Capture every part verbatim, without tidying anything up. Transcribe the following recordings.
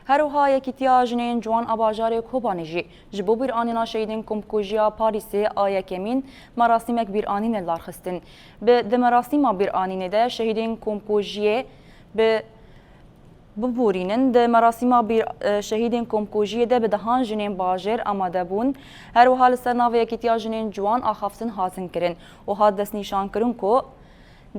Her wiha Yekîtiya Jinên Ciwan a bajarê Kobanê jî ji bo bîranîna şehîdên komkujiya Parîsê a yekemîn merasîmek bîranînê li dar xistin. Bi, di merasîma bîranînê de şehîdên komkujiyê bi biborînin. Di merasîma bîr, e, şehîdên komkujiyê de bi dehan jinên bajêr amade bûn. Her wiha li ser navê Yekîtiya Jinên Ciwan axaftin hatin kirin û hat destnîşankirin ku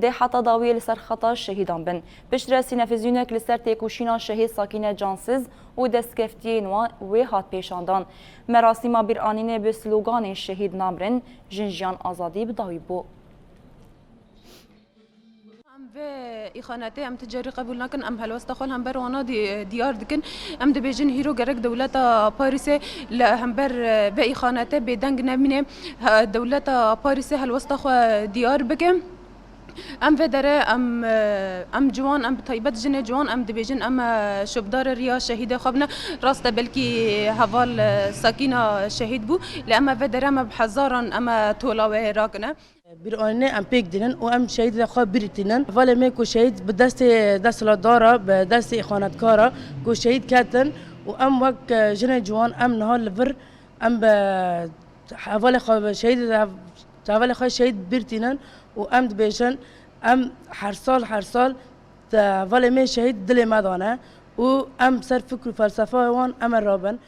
dê heta dawiyê li ser xeta şehîdan bin. Piştre sînefizînek li ser têkoşîna şehîd Sakîne Cansiz û destkeftiyên wa-, wê hat pêşandan. Merasîma bîranînê bi sloganên "Şehîd namirin, jin jiyan azadî" bi dawî bû. Em vê îxanetê em ti carî qebûl nakin, em helwesta xwe li hember wana dî-, diyar dikin. Em dibêjin hîro gerek dewleta Parîsê li hember vê îxanetê bêdeng nemîne. He, dewleta Parîsê helwesta xwe diyar bike. Em vê derê em, em ciwan, em bi taybet jinê ciwan em dibêjin, em şopdarê riya şehîdê xwe bine. Rast e, belkî heval Sakîna şehîd bû, lê em vê derê em bi hezaran em tola wê rakine. Bîranînê em pêk dînin û em şehîdê xwe bîrîtînin. Hevalê me ku şehîd bi destê desthilatdara, bi destê îxanetkara ku şehîd ketin û em wek, e, jinê ciwan em niha li vir em bi hevalê xwe, şehîd, hevalê xwe şehîd bîrîtînin û em dibêjin, em her sal, her sal te hevalê me şehîd dilê me dane û em ser fikr û felsefeya wan em ê rabin.